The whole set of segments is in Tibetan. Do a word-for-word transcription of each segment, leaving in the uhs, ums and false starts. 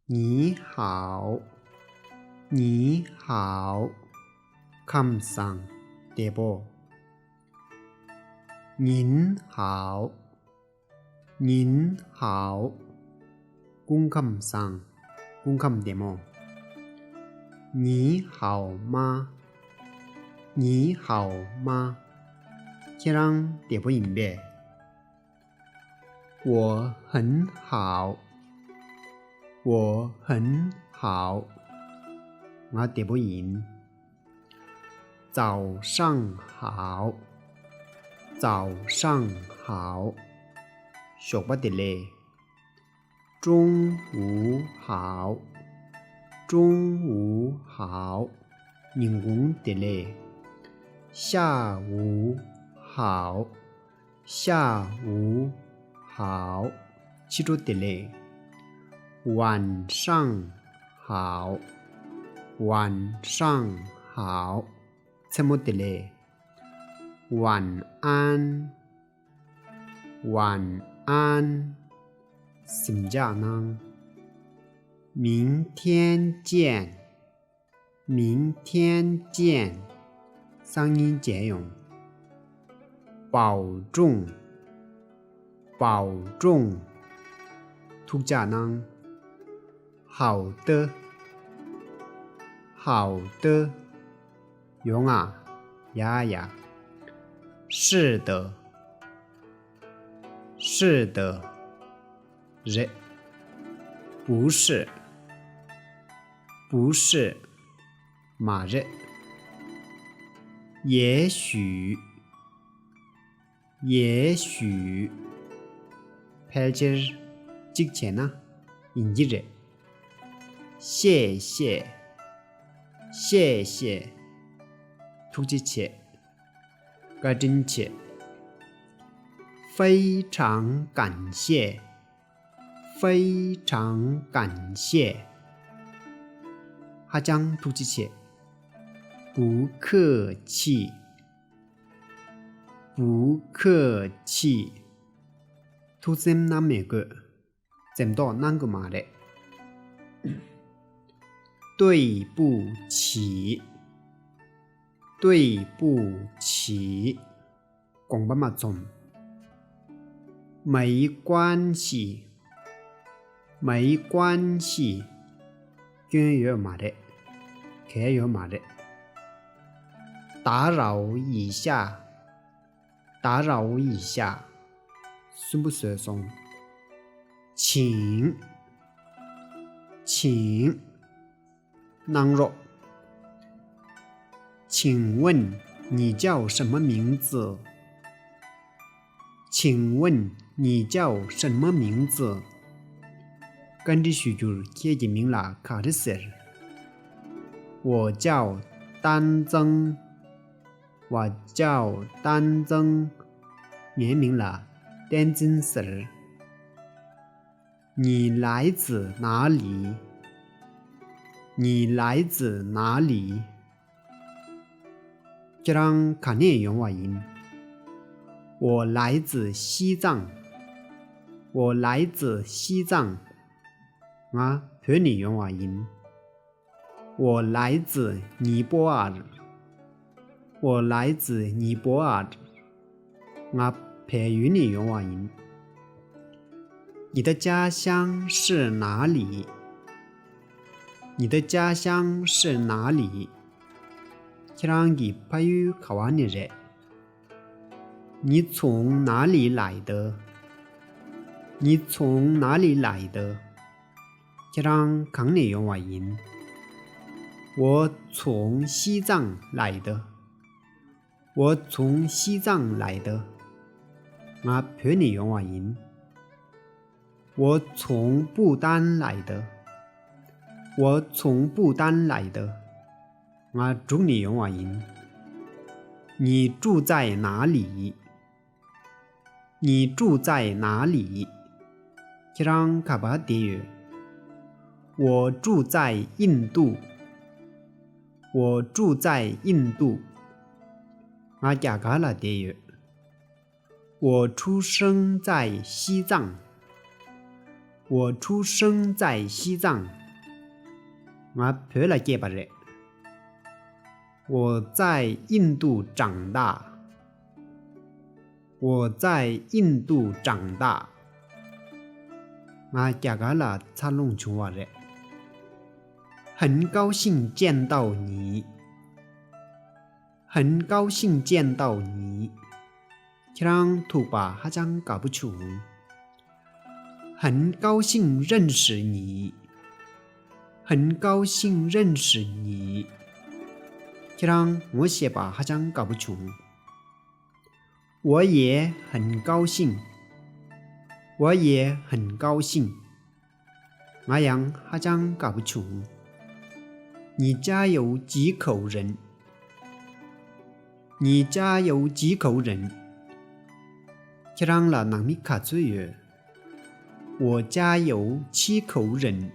你好。你好。ཁམས་བཟང་། བདེ་པོ། 您好。您好。སྐུ་ཁམས་བཟང་། སྐུ་ཁམས་བདེ་མོ། 你好吗། 你好吗། ཁྱེད་རང་བདེ་པོ་ཡིན་པས། 我很好。我很好。ང་བདེ་པོ་ཡིན། 早上好。早上好。ཞོགས་པ་བདེ་ལེགས། 中午好。中午好། ཉིན་གུང་བདེ་ལེགས། 下午好。下午好། ཕྱི་དྲོ་བདེ་ལེགས། 晚上好。晚上好། མཚན་མོ་བདེ་ལེགས། 晚安。晚安། གཟིམ་འཇག་གནང་། 明天见。明天见། སང་ཉིན་མཇལ་ཡོང་། 保重。保重། ཐུགས་ཅག་གནང་། 好的། 好的། ཡོང་ང་། ཡ་ཡ། 是的། 是的། རེད། 不是། 不是། མ་རེད། 也许། 也许། ཕལ་ཆེར། གཅིག་བྱས་ན། ཡིན་གྱི་རེད། 谢谢། 谢谢། ཐུགས་རྗེ་ཆེ། བཀའ་དྲིན་ཆེ། 非常感谢། 非常感谢། ཧ་ཅང་ཐུགས་རྗེ་ཆེ། 不客气། 不客气། ཐུགས་འཛེམ་གནང་མི་དགོས། འཛེམ་དོགས་གནང་དགོས་མ་རེད། 对不起། 对不起། དགོངས་པ་མ་ཚོམས། 没关系། 没关系། སྐྱོན་ཡོད་མ་རེད། གལ་ཡོད་མ་རེད། 打扰一下། 打扰一下། སུན་པོ་བཟོས་སོང་། 请། 请། གནང་རོགས། 请问你叫什么名字？请问你叫什么名字？ བཀའ་འདྲི་ཞུ་རྒྱུར། ཁྱེད་ཀྱི་མིང་ལ་ག་རེ་ཟེར། 我叫丹增། 我叫丹增། ངའི་མིང་ལ་བསྟན་འཛིན་ཟེར། 你来自哪里？ 你来自哪里？ ཁྱེད་རང་ག་ནས་ཡོང་བ་ཡིན། 我来自西藏། 我来自西藏། ང་བོད་ནས་ཡོང་བ་ཡིན། 我来自尼泊尔། 我来自尼泊尔། ང་བལ་ཡུལ་ནས་ཡོང་བ་ཡིན། 你的家乡是哪里？ 你的家乡是哪里？ ཁྱེད་རང་གི་ཕ་ཡུལ་ག་བ་ནས་རེད། 你从哪里来的？ 你从哪里来的？ ཁྱེད་རང་གང་ནས་ཡོང་བ་ཡིན། 我从西藏来的། 我从西藏来的། ང་བོད་ནས་ཡོང་བ་ཡིན། 我从不丹来的། 我从不丹来的། ང་འབྲུག་ནས་ཡོང་བ་ཡིན། 你住在哪里？ 你住在哪里？ ཁྱེད་རང་ག་པར་བསྡད་ཡོད། 我住在印度། 我住在印度། ང་རྒྱ་གར་ལ་བསྡད་ཡོད། 我出生在西藏།我出生在西藏。ང་བོད་ལ་སྐྱེས་པ་རེད།我在印度长大。我在印度长大。ང་རྒྱ་གར་ལ་འཚར་ལོངས་བྱུང་བ་རེད། 很高兴见到你。 很高兴见到你。 ཁྱེད་རང་ཐུག་པ་ཧ་ཅང་དགའ་པོ་བྱུང་། 很高兴认识你。 很高兴认识你。 ཁྱེད་རང་ངོ་ཤེས་པ་ཧ་ཅང་དགའ་པོ་བྱུང་། 我也很高兴。 我也很高兴。 ང་ཡང་ཧ་ཅང་དགའ་པོ་བྱུང་། 你家有几口人？ 你家有几口人？ ཁྱེད་རང་ལ་ནང་མི་ག་ཚོད་ཡོད། 我家有七口人。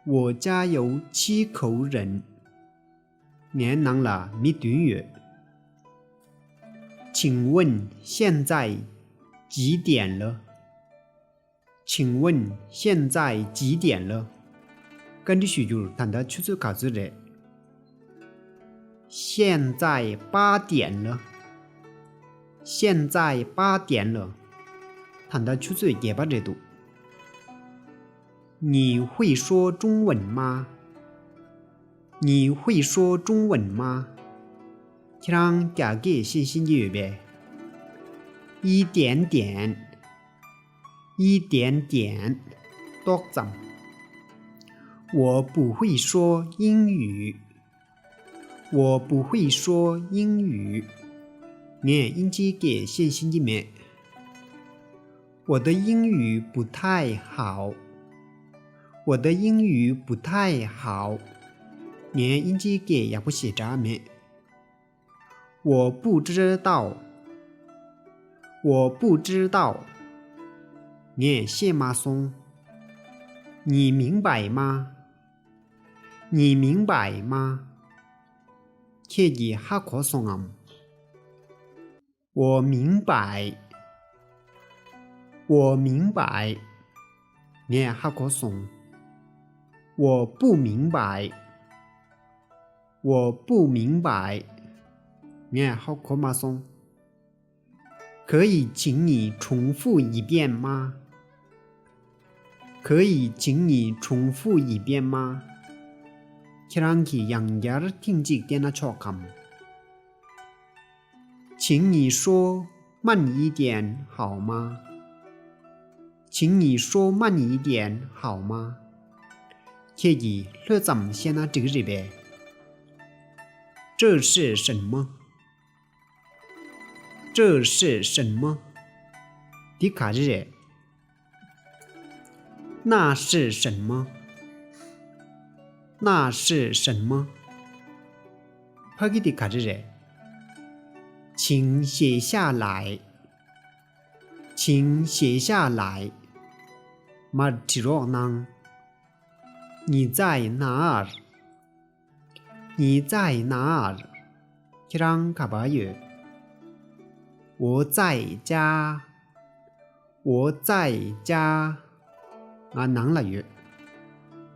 我家有七口人。 ངའི་ནང་ལ་མི་བདུན་ཡོད། 请问现在几点了？ 请问现在几点了？ བཀའ་འདྲི་ཞུ་རྒྱུར་ད་ལྟ་ཆུ་ཚོད་ག་ཚོད་རེད། 现在八点了。 现在八点了。 ད་ལྟ་ཆུ་ཚོད་བརྒྱད་པ་རེད་འདུག 你会说中文吗？ 你会说中文吗？ ཁྱེད་རང་རྒྱ་སྐད་བཤད་ཤེས་ཀྱི་ཡོད་པས། 一点点。 一点点。 ཏོག་ཙམ། 我不会说英语。 我不会说英语。 ངས་དབྱིན་ཇིའི་སྐད་བཤད་ཤེས་ཀྱི་མེད། 我的英语不太好。 我的英语不太好。 ངའི་དབྱིན་ཇིའི་སྐད་ཡག་པོ་ཞེ་དྲག་མེད། 我不知道。 我不知道。 ངས་ཤེས་མ་སོང་། 你明白吗？ 你明白吗？ ཁྱེད་ཀྱིས་ཧ་གོ་སོང་ངམ། 我明白。 我明白。 ངས་ཧ་གོ་སོང་། 我不明白。 我不明白。 ངས་ཧ་གོ་མ་སོང་། 可以请你重复一遍吗？ 可以请你重复一遍吗？ ཁྱེད་རང་གིས་ཡང་བསྐྱར་ཐེངས་གཅིག་བལྟས་ན་ཆོག་གམ། 请你说慢一点好吗？ 请你说慢一点好吗？ ཁྱེད་ཀྱིས་ལྷོད་ཙམ་བཤད་ན་འགྲིག་གི་རེད་པས། 这是什么？ 这是什么？ འདི་ག་རེ་རེད། 那是什么？ 那是什么？ ཕ་གི་འདི་ག་རེ་རེད། 请写下来。 请写下来。 མར་བྲིས་རོགས་གནང་། 你在哪儿？ 你在哪儿？ ཁྱེད་རང་ག་པར་ཡོད། 我在家。 我在家。 ང་ནང་ལ་ཡོད།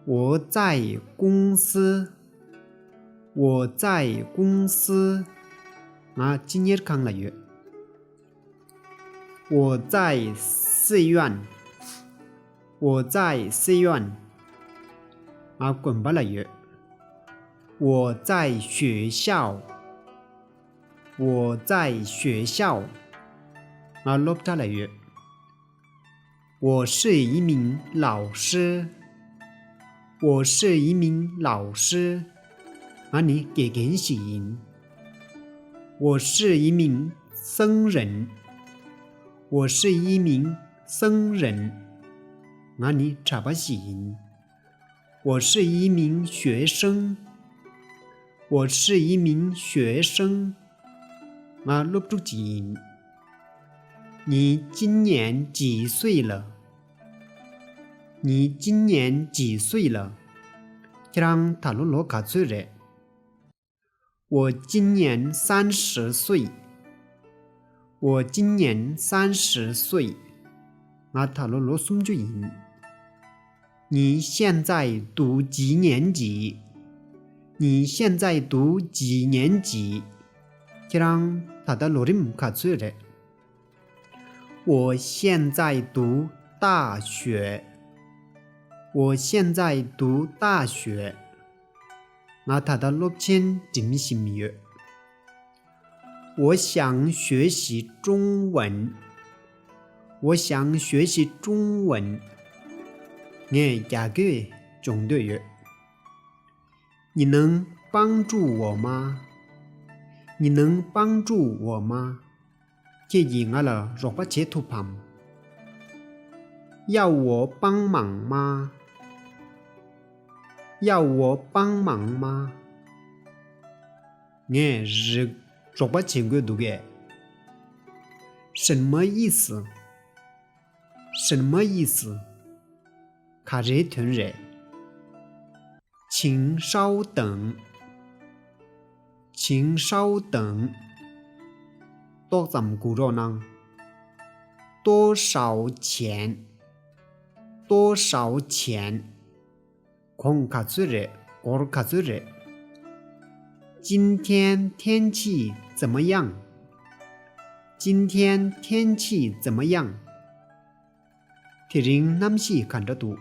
我在公司。 我在公司。 ང་སྤྱི་གཉེར་ཁང་ལ་ཡོད། 我在寺院。 我在寺院。 ང་དགོན་པ་ལ་ཡོད། 我在学校。 我在学校。 ང་སློབ་གྲྭ་ལ་ཡོད། 我是一名老师。 我是一名老师。 ང་ནི་དགེ་རྒན་ཞིག་ཡིན། 我是一名僧人。 我是一名僧人。 ང་ནི་གྲྭ་པ་ཞིག་ཡིན། 我是一名学生。 我是一名学生。 ང་སློབ་ཕྲུག་ཅིག་ཡིན། 你今年几岁了？ 你今年几岁了？ ཁྱེད་རང་ད་ལོ་ལོ་ག་ཚོད་རེད། 我今年三十岁。 我今年三十岁。ང་ད་ལོ་ལོ་སུམ་ཅུ་ཡིན། 你现在读几年级？你现在读几年级？ ཁྱེད་རང་ད་ལྟ་ལོ་རིམ་ག་ཚོད་རེད། 我现在读大学。我现在读大学。 ང་ད་ལྟ་སློབ་ཆེན་འགྲིམ་བཞིན་ཡོད། 我想学习中文。我想学习中文。 ངས་རྒྱ་སྐད་སྦྱོང་འདོད་ཡོད། 你能帮助我吗？你能帮助我吗？ ཁྱེད་ཀྱིས་ང་ལ་རོགས་པ་བྱེད་ཐུབ་བམ། 要我帮忙吗？要我帮忙吗？ ངས་རིག་རོགས་པ་བྱེད་དགོས་འདུག་གས། 什么意思？什么意思？ ག་རེའི་དོན་རེད། 请稍等。请稍等。 ཏོག་ཙམ་སྒུག་རོགས་གནང་། 多少钱？多少钱？ གོང་ག་ཚོད་རེད། སྒོར་ག་ཚོད་རེད། 今天天气怎么样？今天天气怎么样？ དེ་རིང་གནམ་གཤིས་ག་འདྲ་འདུག།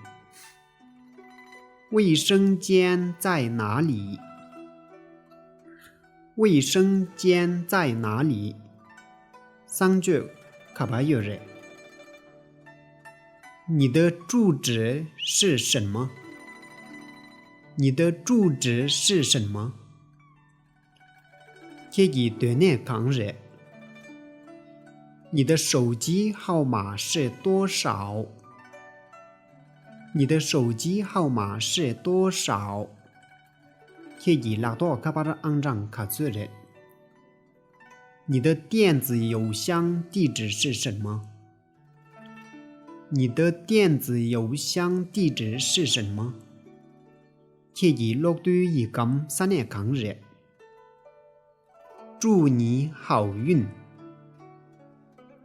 卫生间在哪里？卫生间在哪里？ གསང་སྤྱོད་ག་པར་ཡོད་རེད། 你的住址是什么？你的住址是什么？ ཁྱེད་ཀྱི་སྡོད་གནས་གང་རེད། 你的手机号码是多少？你的手机号码是多少？ ཁྱེད་ཀྱི་ལག་ཐོགས་ཁ་པར་ཨང་གྲངས་ག་ཚོད་རེད། 你的电子邮箱地址是什么？你的电子邮箱地址是什么？ ཁྱེད་ཀྱི་གློག་རྡུལ་ཡིག་སྒམ་ས་གནས་གང་རེད། 祝你好运。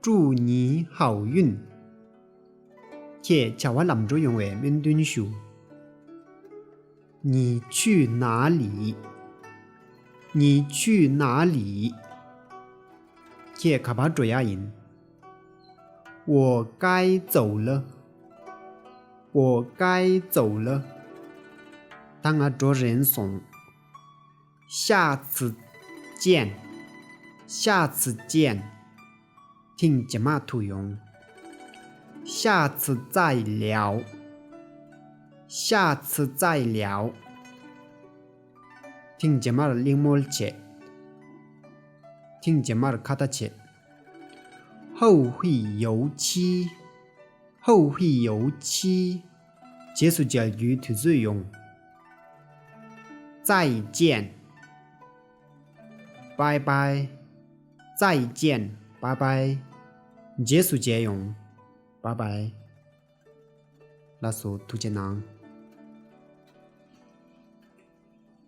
祝你好运。 ཁྱེད་བྱ་བ་ལམ་འགྲོ་ཡོང་བའི་སྨོན་འདུན་ཞུ། 你去哪里？你去哪里？ ཁྱེད་ག་པར་འགྲོ་ཡག་ཡིན། 我该走了。我该走了。 ད་ང་འགྲོ་རན་སོང་། 下次见。下次见。 ཐེངས་རྗེས་མ་ཐུག་ཡོང་། 下次再聊。下次再聊。 ཐེངས་རྗེས་མར་གླེང་མོལ་བྱེད། ཐེངས་རྗེས་མར་ཁ་བརྡ་བྱེད། 后会有期། 后会有期། རྗེས་སུ་མཇལ་རྒྱུའི་དུས་ཚོད་ཡོང་། 再见། 拜拜། 再见། 拜拜། རྗེས་སུ་མཇལ་ཡོང་། 拜拜། ལགས་སོ། ཐུགས་རྗེ་གནང་།